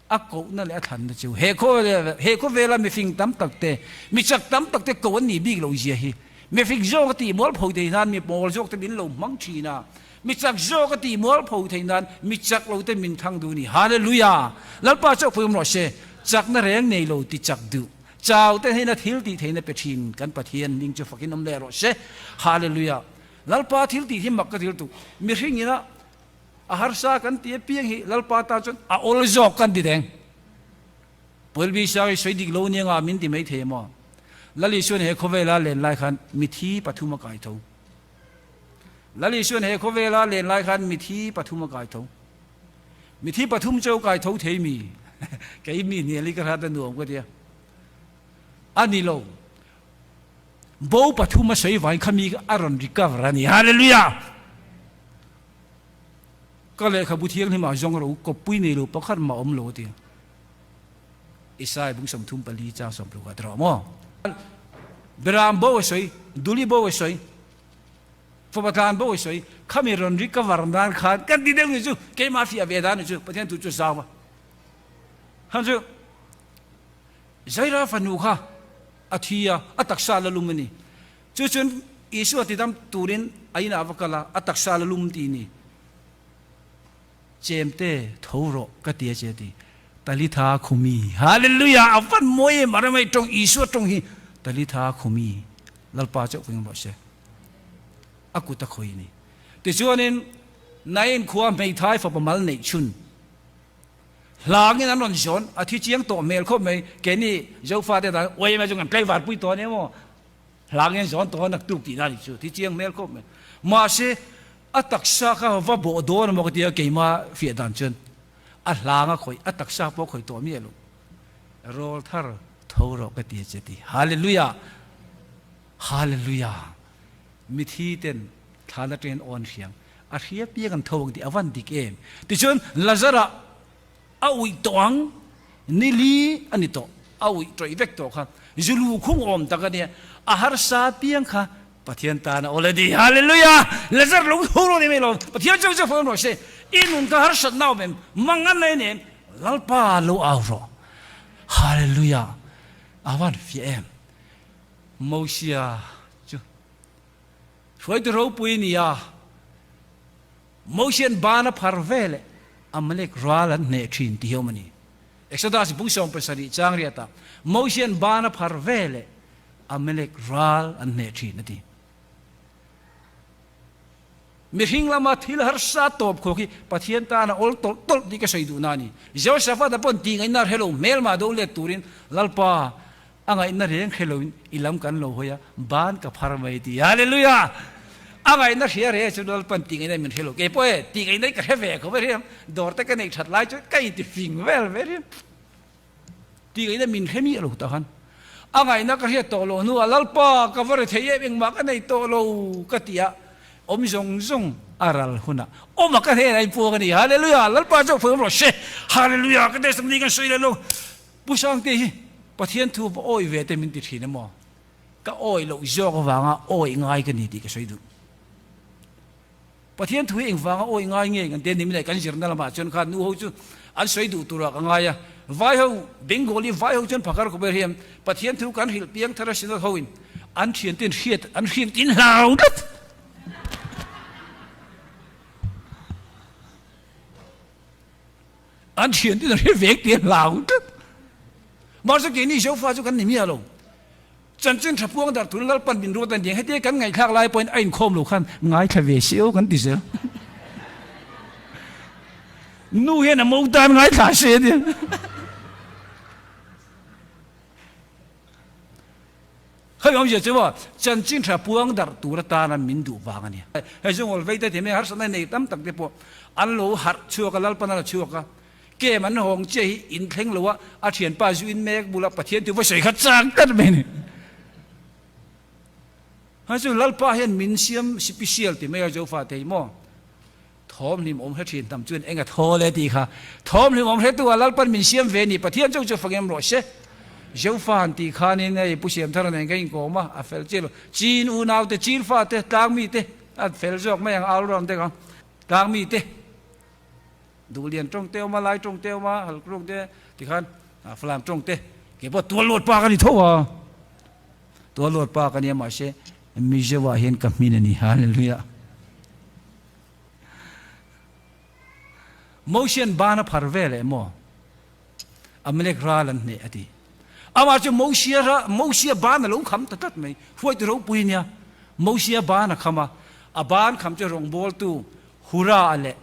a kohna leh a thlanna chu he he khawvela mifing tam tak te, mi chak tam tak te ko an nih bik loh zia hi. Mifing zawk a tih mual pho thei nan mi pawl zawk te min lo hmang thin a, mi chak zawk a tih mual pho thei nan mi chak lo te min thang duh a ni. Hallelujah! Lalpa chauh pawh awm rawh se, chakna reng nei lo ti chak duh. Chau te hnena thil tih theihna pe thin kan Pathian hming chu fakin awm leh rawh se. Hallelujah! Lalpa thil tih hi mak ka til tuk. Mihring ina A harsa kan ti apiang hi Lalpa tan chuan a awl zawk kan ti reng. Pawlbi Sang i sawi dik lo nia nga min ti mai thei maw? Lal Isuan he khawvela len lai khan mithi pathum a kai tho. Lal Isuan he khawvela len lai khan mithi pathum a kai tho. Mithi pathum chu kai tho thei mi? Kei mi hnial hi ka hrat a nuam ka tia. A ni lo. Bo pathum a sawi vangin khami a rawn recover a ni. Hallelujah! Ka lehkhabu thianghlimah zawng ro kawppui nei lo pakhat mah awm lo a ti. Isai bung 34 chang 60 a ti rawh maw? Beram bo a sawi, Duli bo a sawi, Fapa tlan bo a sawi, khami rawn recover nan khan kan ti deuh ni chu, keimah fiah ve dan ni chu, Pathian thu chu zau a. Khan chu Zaira fanu kha a thi a, a taksa la lum a ni. Chu chuan Isua tidam turin a inah va kal a, a taksa la lum ti ni. Chemte tho rawh ka ti a che a ti. Talitha khumi. Hallelujah! A van mawi em a rem a i tawng Isua tawng hi Talitha khumi. Lalpa chauh ka engmah se. A kut a khawi ni. Tichuanin Nain khua hmeithai fapa mal neih chhun. Hlangin an rawn zawn, a thi chiang tawh hmel khawp mai. Keini Zofate dan uai mai chu kan tlaivar pui tawh a ni maw? Hlangin zawn tawh a naktuk tihna a ni chu, thi chiang hmel khawp mai. Mahse, a taksa kha va bawh dawn emaw ka ti a, keima fiah dan chuan a hlang a khawih, a taksa pawh a khawih tawh miah lo. Rawl thar tho rawh ka ti a che ti. Hallelujah! Hallelujah! Mithi ten thlan atangin awn hriang, a hria piang an tho ang tih a van dik em? Tichuan Lazara a uih tawh ang, ni li a ni tawh, a uih tawih vek tawh kha, Zulu khung awm tak a nia, a harsa piang kha Pathian tan a awl a ni. Hallelujah! Lazar lo tho rawh ni mai lo, Pathian chu chu fawm rawh se, i nun ka harsat na awm em, mang an nei nem, Lalpa lo au rawh. Hallelujah! A van fiah em? Mosia chu hruaitu ropui a ni a, Mosia'n ban a phar ve leh Amalek ral an hneh thin ti hi awm a ni. Exodus bung 17 chang riatah Mosia'n ban a phar ve leh Amalek ral an hneh thin a ti. Mihring lama thil harsa tawp khawk hi Pathian tan a awl tawlh tawlh tih ka sawi duhna a ni. Jehoshaphat-a pawn tih ngaihna hre lo hmelmah do let turin Lalpa a ngaihna reng hre loin i lam kan lo hawi a, ban ka phar mai ti. Hallelujah! A ngaihna hria reng chu Lalpan tih ngaihna min hre lo. Kei pawh e, tih ngaihna hi ka hre ve khawp a riam. Dawr te ka neih that lai chuan ka inti fing vel ve riam. Tih ngaihna min hre miah lo tah khan a ngaihna ka hriat tawh loh hnuah Lalpa ka va ri thei em engmah ka nei tawh lo ka ti a, awm zawng zawng a ral hunah awm a ka hnenah in puak a ni. Hallelujah! Lalpa chu phawm rawh se. Hallelujah! Ka testimony kan sawi leh lo. Pu Sangte hi Pathian thu va awi ve te min ti thin emaw? Ka awi loh zawk avanga awi ngai ka ni tih ka sawi duh. Pathian thu hi engvanga awi ngai nge kan ti a ni mai kan zirna lamah chuan khan nu ho chu an sawi duh turah ka ngai a, vai ho Bengali vai ho chuan phakar khawp hian Pathian thu kan hrilh piang thar a synod ho in an thian ten hriat an hriat in hlau tlat. An thian ten an hre vek tih an hlau tlat. Mahse keini Zofa chu kan ni miah lo. Chanchin tha puang dar tun Lalpan min ruat a ni ang. Hetia kan ngaihthlak lai pawhin a inkhawm lo khan ngaithla ve se aw kan ti zel. Nu hian a mo tan ngaithla se a nia. Khami awmzia chu maw chanchin tha puang dar tur atana min duh vang a nia. Hei chu ngawl vei te ti mai harsatna nei tam tak te pawh an lo harh chhuak a, Lalpan a la chhuak a. Kem an hawng chiah hi in thleng lo a, a thianpa zu in mek bula Pathian thu va sawi kha chang tlat mai a ni. Ha chu Lalpa hian min siam sipisial ti mai a Jofa te hi maw? Thawm hlim awm hre thin tam chuan eng a thawl e tih kha. Thawm hlim awm hretu ah Lalpan min siam ve ni, Pathian chauh chu fangem rawh se. Jofa han tih khanin hei Pu Siamthara nen ka inkawm a, a fel chiah lo. Chin unau te, Chin fa te, tlang mi te, a fel zawk mai ang, all round te kha, tlang mi te. Duhlian tawng te awm a, Lai tawng te awm a, Halk tawng te tikhan Falam tawng te kei pawh Tualluat pa ka ni tho a, Tualluat pa ka nia mahse Mizo ah hian ka hmin a ni, Hallelujah. Mosian ban a phar ve leh maw? Amalek ral an hneh a ti. Amah chu Mosia ra, Mosia ban a lo kham ta tlat mai. Hruaitu ropui nia. Mosia ban a kham a, a ban kham chu rawngbawltu Hura leh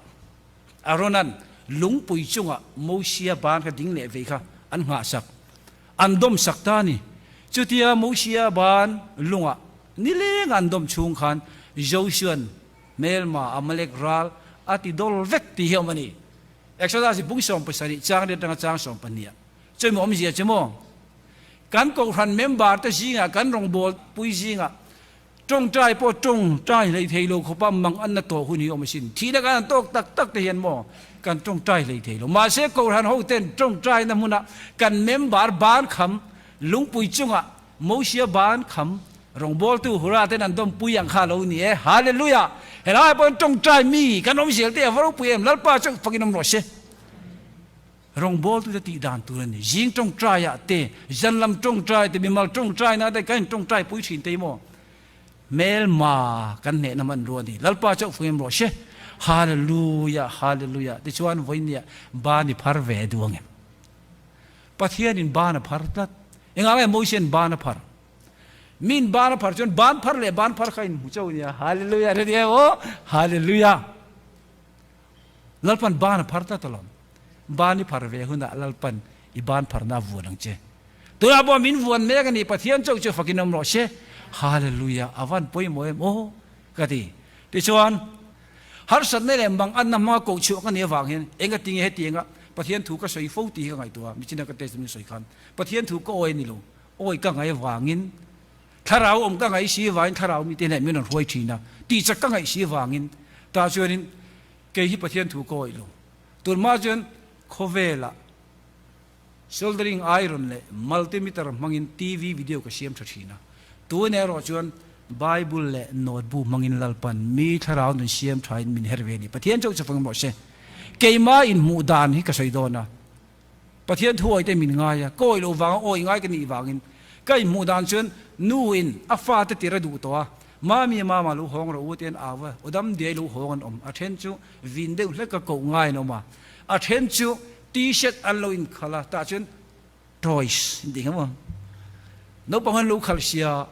Aaronan lungpui chungah Mosia ban kha ding leh vei kha an nghahsak, an dawmsak ta a ni. Chutia Mosia ban lungah nileng an dawm chhung khan Josua'n hmelma Amalek ral a ti dawl vek tih hi a awm a ni. Exodus bung 17 chang riat atanga chang 12 ah chawimawh awmzia chu maw? Kan kohhran member te zingah kan rawngbâwl pui zingah Tawngtai pawh tawngtai hlei thei lo khawpa mang an na tawh hun hi awm asin. Thihna kan han tawk tak tak te hian maw kan tawngtai hlei thei lo. Mahse Kohhran ho ten tawngtaina hmuna kan member ban kham lungpui chungah Mosia ban kham rawngbawltu Hura ten an dawmpui ang kha lo ni e. Hallelujah! Helai pawhin tawngtai mi kan awm zel te a va ropui em? Lalpa chu fakin awm rawh se. Rawngbawltute tih dan tur a ni. Zing tawngtaiah te, zan lam tawngtai te, mimal tawngtaina te kan intawngtai pui thin te hi maw? Hmelma kan hnehna hmanrua a ni. Lalpa chauh fungim rawh se. Hallelujah, Hallelujah. Tichuan vawinia ban i phar ve duh ang em? Pathianin ban a phar tlat. Engah nge Mosean ban a phar? Min ban a phar chuan ban phar leh ban phar kha inhmu chauh a nia. Hallelujah, ready em aw? Hallelujah. Lalpan ban a phar tlat alawm. Ban i phar ve hunah Lalpan i ban pharna a vuan ang che. Tunah pawh min vuan mek a ni, Pathian chauh chu fakin awm rawh se. Hallelujah, a van pawimawh em aw ka ti. Tichuan, harsatna leh manganna hmanga koh chhuah ka nih avang hian enga tinge hetianga Pathian thu ka sawi fo tih hi ka ngaihtuah a, michina ka test min sawi khan Pathian thu ka awi a ni lo, awi ka ngaih avangin Thlarau awm ka ngaih si vangin thlarau mite hneh min rawn hruai thin a, tihchak ka ngaih si vangin tah chuanin kei hi Pathian thu ka awih lo. Tunhma chuan khawvelah soldering iron leh multimeter hmangin TV video ka siam tha thin a, tun erawh chuan Bible leh notebook hmangin Lalpan mi thlarau nun siam thain min her ve a ni. Pathian chauh chu fang rawh se. Keimah inhmuh dan hi ka sawi dawn a. Pathian thu awih te min ngai a, ka awih loh vanga awih ngai ka nih vangin ka inhmuh dan chuan nu in a fate tir a duh tawh a, Mami mama lo hawng rawh u te an au a, aw dam diai lo hawng an awm, a then chu vin deuh hlek a koh ngai an awm a, a then chu t-shirt an lo inkhal a, tah chuan toys an tih kha maw? Naupang an lo khalh sia,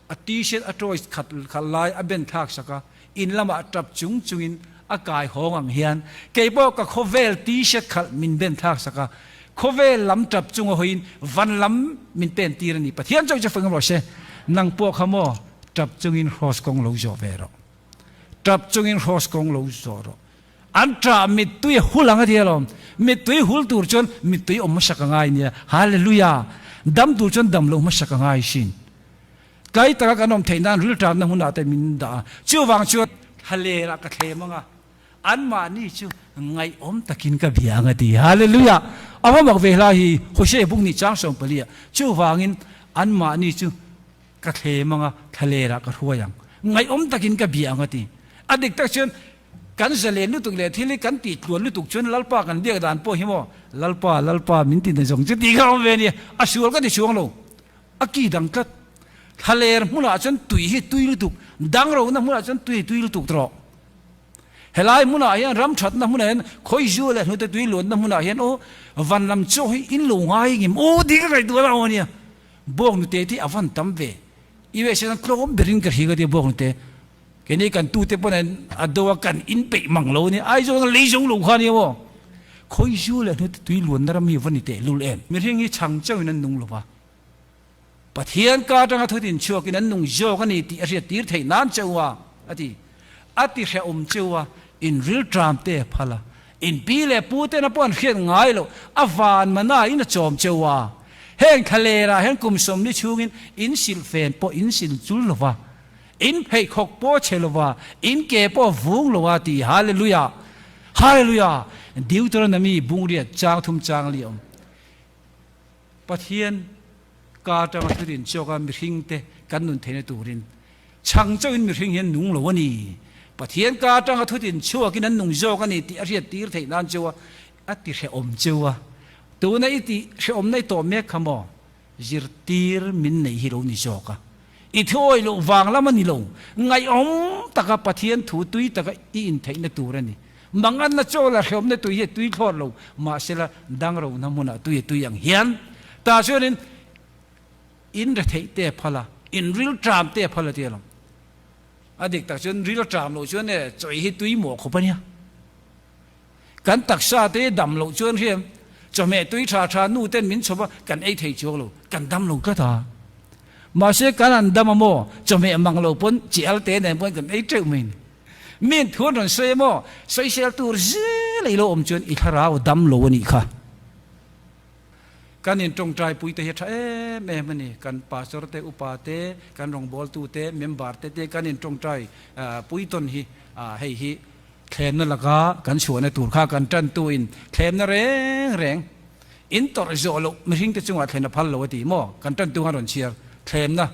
a t-shirt a toys khat khalh lai a ben thlak sak a, in lamah tap chung chungin a kai hawng ang hian keipawh ka khawvel t-shirt khalh min ben thlak sak a, khawvel lam tap chunga hawiin van lam min pen tir a ni. Pathian chauh chu feng rawh se, nang pawh kha maw tap chungin hrawss kawng lo zawh ve rawh. Tap chungin hrawss kawng lo zawh rawh. An ṭah mittui a hul ang a ti alawm. Mittui hul tur chuan mittui awm hmasak a ngai nia. Hallelujah! Dam tur chuan dam loh hmasak a ngai sin. Tlai taka kan awm theih nan rilṭamna hmunah te min dah a. Chuvang chuan thlaler ah ka thlem ang a, anmahni chu ngaihawm takin ka bia ang a ti. Hallelujah! A va mak ve hla hi, Hosea buk nih chang 14 ah. Chuvangin anmahni chu ka thlem ang a, thlaler ah ka hruai ang. Ngaihawm takin ka bia ang a ti. A dik tak chuan Kan zalen lutuk leh thil hi kan tih tluan lutuk chuan Lalpa kan biak dan pawh hi maw Lalpa, Lalpa min ti na zawng chu tih kha a awm ve a nia, a sual ka ti chuang lo, a ki dang tlat. Thlaler hmunah chuan tui hi tui lutuk, dang rohna hmunah chuan tui hi tui lutuk tawh. Helai hmunah hian ram thatna hmunah hian khawizu leh hnute tui luanna hmunah hian aw van lam chaw hi in lo ngai ngim aw tih ka ngaihtuah la aw nia. Bawk nute hi a van tam ve, USA chuan tlawm berin ka hria ka tia bawk nute. Keini kan tute pawn an a do a kan in peih mang lo a ni. Aizawl anga lei zo lo kha a nia maw? Khawizu leh hnute tui luanna ram hi va ni teh lul em? Mihring hi chhang chauhin an nung lo va, Pathian ka atanga thutin chhuakin an nung zawk a ni tih a hriat tir theih nan chauh a, a ti. A ti hrehawm chauh a, in rilṭam te a phal a, in pi leh pu tena pawh an hriat ngai loh a van mana in a chawm chauh a. Heng thlalerah hian kum 40 chhungin in silhfen pawh in sil chul lo va, In pheikhawk pawh chhe lova, in ke pawh vung lo a ti. Hallelujah! Hallelujah! Deuteronomy bungriat chang thum chang li awm. Pathian ka atanga thurin chawk a mihring te kan nun theihna turin chhang chauhin mihring hian nung lo a ni. Pathian ka atanga thutin chhuakin an nung zawk a ni tih a hriat tir theih nan cheu a, a ti hrehawm cheu a. Tuna i tih hrehawmna i tawh mek kha maw? Zirtir min nei hi lo ni zawk a, i thuawi loh vang lam a ni lo, ngaihawm taka Pathian thu tui taka i intheihna tur a ni. Manganna chaw la hrehawmna tui hi a tui thlawt lo, mahsela dangro-na hmunah tui a tui ang hian tah chuanin in retheih te a phal a, in rilṭam te a phal a ti alawm. A dik tak chuan ril a ṭam loh chuan e chawi hi tui mawh khawp a nia. Kan taksa te dam loh chuan hriam chawhmeh tui tha tha nu ten min chhawp a, kan ei thei chuang lo, kan dam lo tlat a. Mahse kan han dam a maw, chawhmeh mang lo pawn chi al te nen pawn kan ei teuh mai ni. Min thu an rawn sawi a maw, sawisel tur zel a i lo awm chuan i thlarau a dam lo a nih kha. Kan in tawngtai pui te hi a tha em em a ni. Kan pastor te, upa te, kan rawngbawltu te, member te te kan in tawngtai pui tawn hi hei hi Thlemna laka kan chhuahna tur kha kan tantuin thlemna reng reng in tawrh zawh loh mihringte chungah thlen a phal lo a ti maw? Kan tantu khan rawn chhiar thlemna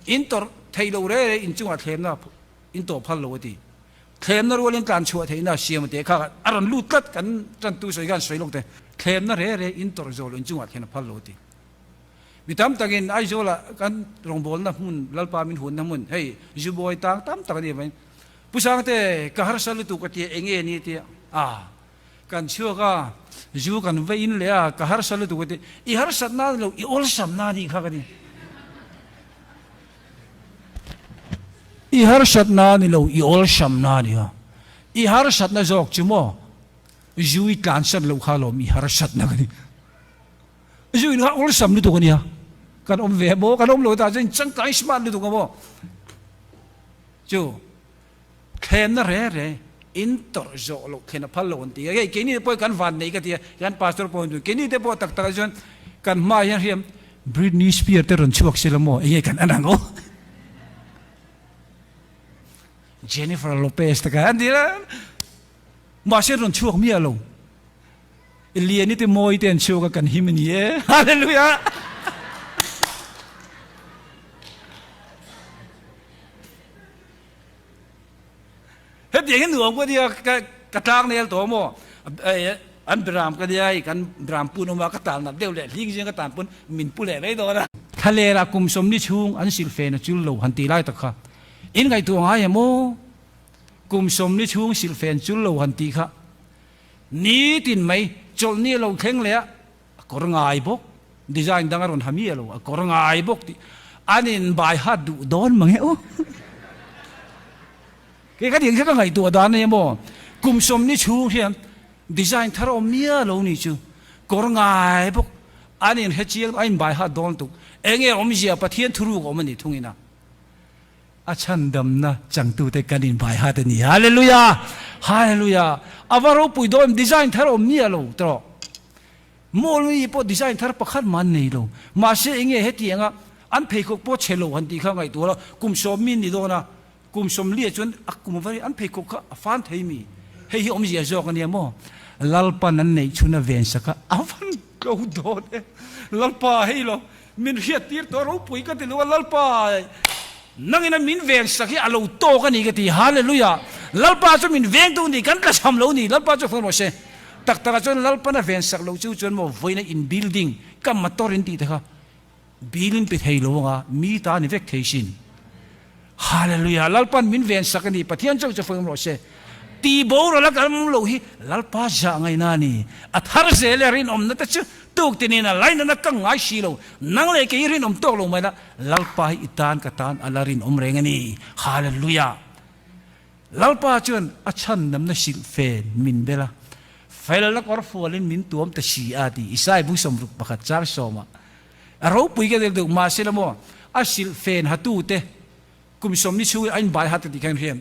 in tawrh theih loh reng reng in chungah thlemna in tawh phal lo a ti. Thlemna rualin tlan chhuah theihna siam a teh kha a rawn lut tlat kan tantu sawi khan sawi lawk te thlemna reng reng in tawrh zawh loh in chungah thlen a phal lo a ti. Mi tam takin Aizawlah kan rawngbawlna hmun Lalpa min hunna hmun hei Zubawi tang tam tak a ni avangin Pu Sangte, ka harsa lutuk a tia, enge ni tia, a kan chhuak a, zu kan va in leh a, ka harsa lutuk a tia, i harsat na ni lo, i awlsam na ni kha ka ti. I harsat na ni lo, i awlsam na ni a, i harsat na zawk chu maw, zu i tlansan loh kha lawm i harsat na ka ti. Zu in kha awlsam lutuk a nia, kan awm ve maw, kan awm lo ta chuan changkang smart lutuk a maw. Chu thlenna re re in tawrh zawh loh thlen a phal lo an ti a, hei keini te pawh hi kan van nei ka ti a, kan pastor pawh hi keini te pawh tak tak ah chuan kan hmaah hian hriam Britney Spears te rawn chhuak sila maw enge kan en ang aw Jennifer Lopez te kha an ti a, mahse rawn chhuak miah lo. Liani te mawi te an chhuak a kan him a ni e. Hallelujah! Hetiang hi nuam ka nia ka tlang nel tawh maw an biram ka nia hei kan biram pun awm a ka tan nat deuh leh hling zing ka tan pawn min pu leh mai dawn a. Thlaler ah kum 40 chhung an silhfen a chul lo han tih lai tak kha in ngaihtuah ngai em aw? Kum 40 chhung silhfen chul lo han tih kha Nitin mai chawlhni a lo thleng leh a, a kawr ngai bawk. Design dang a rawn ha miah lo, a kawr ngai bawk tih an in bai hat duh dawn mang e aw. Kei ka ding kha ka ngaihtuah dan a nia maw, kum sawmni chhung hian design thar a awm miah lo ni chu, kawr ngai bawk an in hre chiang a in bai hat dawn tuk, enge awmzia Pathian thuruk a awm a ni thungin a. A chhandamna changtute kan inbai hat a ni. Hallelujah! Hallelujah! A va ropui dawn em? Design thar awm miah lo tawh. Mall mi pawh design thar pakhat mah an nei lo. Mahse enge hetianga an pheikhawk pawh chhe lo han tih kha ngaihtuah la, kum sawm mi ni dawn a, kum sawm liah chuan a kum va an pheikhawk kha a fan thei mi? Hei hi awmzia zawk a nia maw? Lalpan an neih chhun a ven sak a, a van tlo dawn e. Lalpa hei lo Min hriattir tawh ropui ka ti lo a, Lalpa nangin a min veng sak hi a lo tawk a ni ka ti, Hallelujah! Lalpa chu min vengtu ni, kan tlachham lo ni, Lalpa chu fawm rawh se. Tak takah chuan Lalpan a ven sak loh chu chuan maw vawiina in building ka motor in tih te kha bill in pe thei lo anga mi ta ni vek thei sin. Hallelujah! Lalpan min ven sak a ni, Pathian chauh chu fawm rawh se. Ti boral a kan awm lo hi Lalpa zah ngaihna a ni. A thar zel e rinawmna te chu tuk tinin a lainatna ka ngai si lo. Nang leh kei rinawm tawk lo mai la, Lalpa hi i tan ka tan a la rinawm reng a ni. Hallelujah! Lalpa chuan a chhandamna hrilh fen min bel a, felna kawr fualin min tuam ta si a ti Isai bu 61 chang sawmah. A ropui ka deuh deuh mahse la maw a hrilh fen hatute Kum sawmni chhungin a inbai hat ka tih khan hian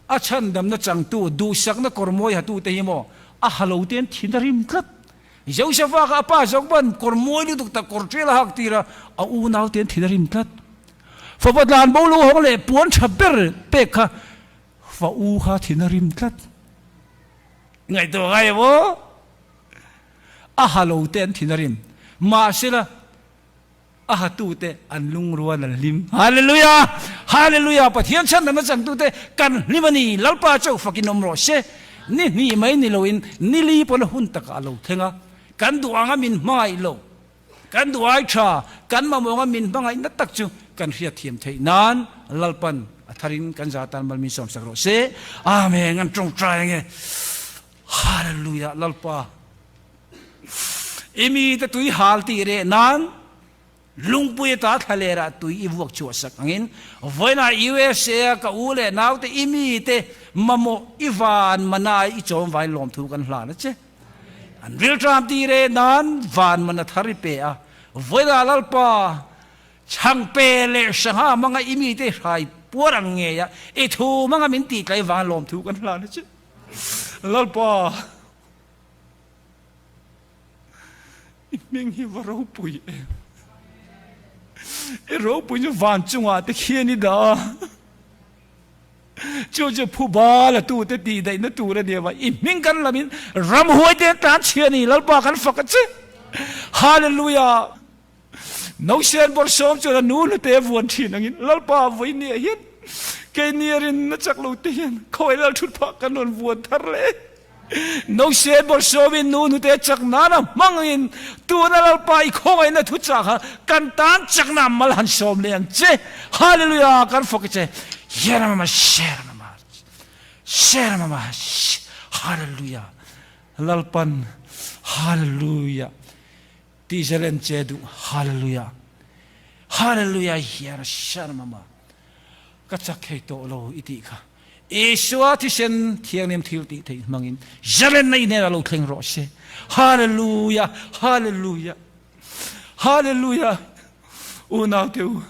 a chhandamna changtu duhsakna kawr mawi hatute hi maw a ha lo te an thin a rim tlat. Josefa kha a pa zawk ban kawr mawi lutuk tak kawr ṭial a hak tir a, a unau te an thin a rim tlat. Fapa tlan bo lo hawng leh puan ṭha ber pek kha fa u kha thin a rim tlat. Ngaihtuah ngai em aw? A ha lo te an thin a rim. Mahsela. A hatute an lungrual an hlim. Hallelujah! Hallelujah! Pathian chhandamna changtute kan hlim a ni. Lalpa chauh fakin awm rawh se. Ni hnih mai ni loin ni li pawn a hun takah a lo thleng a. Kan duh anga min hmangaih lo. Kan duh ai tha, kan mamawh anga min hmangaihna tak chu kan hriatthiam theih nan Lalpan a tharin kan za tan mal min sawmsak rawh se. Amen! An tawngtai ange. Hallelujah! Lalpa. I mite tui hal tih reh nan lungpui ata thlalerah tui i vuak chhuah sak angin vawiinah USA a ka u leh naute i mite mamawh i van manai i chawm vain lawmthu kan hlan a che. An rilṭam tih reh nan van mana thar i pe a, vawiinah Lalpa chhangpe leh sangha hmanga i mite hrai puar ang ngei a i thu hmanga min tihtlai van lawmthu kan hlan a che. Lalpa. I hming hi va ropui em. I ropui chu van chungah te khian i dah a. Chu chu phuba la tu te tih daihna tur a nia va. I hming kan lamin ramhuai te an tlan chhia a ni. Lalpa kan fak a che. Hallelujah. Nausen bawrhsawm chuan a nu hlute a vuan thin angin Lalpa vawinia hian keini a rinna chak lo te hian khawi lal thut phah kan rawn vuan thar leh. Nausen bawrhsawmin nu hnute a chak nan a hmang angin tuna Lalpa i khawngaihna thu chah kha kan tan chakna mal han sawm leh ang che. Hallelujah kan fawk i che. Yeramama sheramama sheramama Hallelujah Lalpan Hallelujah. Tih zalen che duh Hallelujah Hallelujah hian sharmama ka chak thei tawh lo i tih kha Isua thisen thianghlim thil tih theih hmangin zalenna i hnenah lo thleng rawh se Hallelujah Hallelujah Hallelujah Unau te u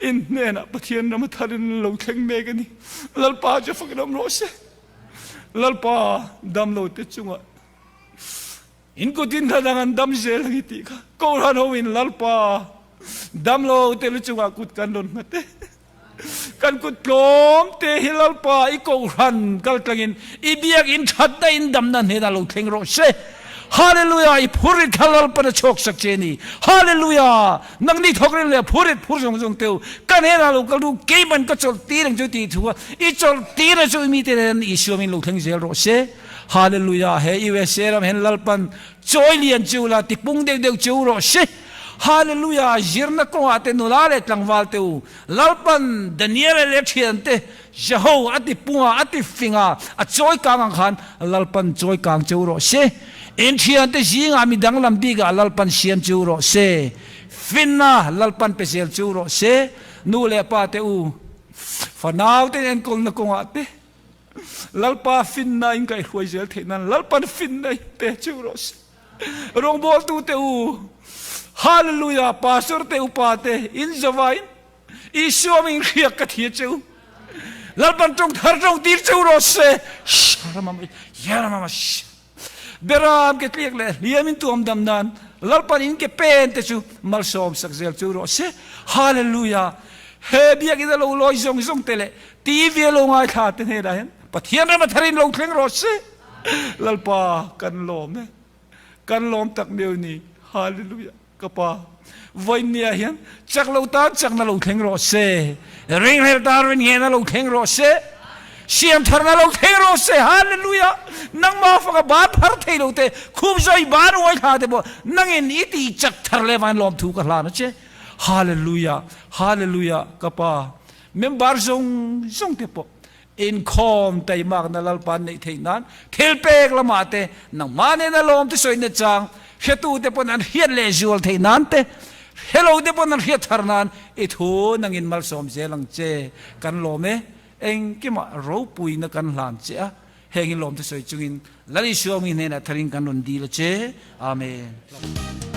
in hnenah Pathian rama tharin lo thleng mek a ni Lalpa chu fakin awm rawh se Lalpa damlo te chungah In kutin kha dang an dam zel ang i tih kha Kohhran ho in Lalpa dam lo te lu chungah kut kan rawn nghat e. Kan kut tlawm te hi Lalpa i Kohhran kal tlangin i biakin thatna in damna hnenah lo thleng rawh se. Hallelujah i phurit kha Lalpan a chhuak sak che ni. Hallelujah nangni thawk reng leh phurit phur zawng zawng teu ka hnenah lo kal ru keiman ka chawlh tir ang chu tih thu a i chawlh tir a chu i mite nen Isua min lo thleng zel rawh se. Hallelujah he USA ram hian Lalpan chawi lian chu la tipung deuh deuh chu rawh se. Hallelujah zirna kawngah te nula leh tlangval te u Lalpan Daniel leh thian te Jeho a tipunga a tifinga a chawi kang ang khan Lalpan chawi kang chu rawh se. In thian te zingah mi danglam bikah Lalpan siam chu rawh se. Finna Lalpan pe zel chu rawh se. Nu leh pa te u, fanau te enkawlna kawngah te Lalpa finna in kaihruai zel theih nan Lalpan finna in pe chu rawh se. Rawngbawltu te u, Hallelujah, Pastor te upa te in zavain Isua min hriak ka thi a che u. Lalpan tawng thar tawng tir che u rawh se. Beram ke tliak leh hliam in tuam dam nan Lalpan in ke pen te chu malsawm sak zel chu rawh se. Hallelujah! He biakinn a lo lawi zawng zawng te leh TV a lo ngaithla te hnenah hian Pathian ram a thar in lo thleng rawh se. Lalpa kan lawm e. Kan lawm tak meuh ni. Hallelujah! Ka pa, vawinia hian chak lo tan chakna lo thleng rawh se, ringhlel tan ringhehna lo thleng rawh se, siamtharna lo thleng rawh se, Hallelujah! Nangmah faka ban phar thei lo te, khup zawi ban uai thla te pawh nangin i tih chak thar leh vangin lawmthu ka hlan a che. Hallelujah! Hallelujah! Ka pa, member zawng zawng te pawh Inkhawm taimakna Lalpa an neih theih nan thil pek lamah te, nangmah nena lawm te sawina chang hretute pawn an hriat leh zual theih nan te, hrelo te pawn an hriat thar nan i thu nangin malsawm zel ang che. Kan lawm e, engkimah ropuina kan hlan che a, heng hi lawm te sawi chungin Lal Isua mi hnenah tharin kan rawn dil a che. Amen.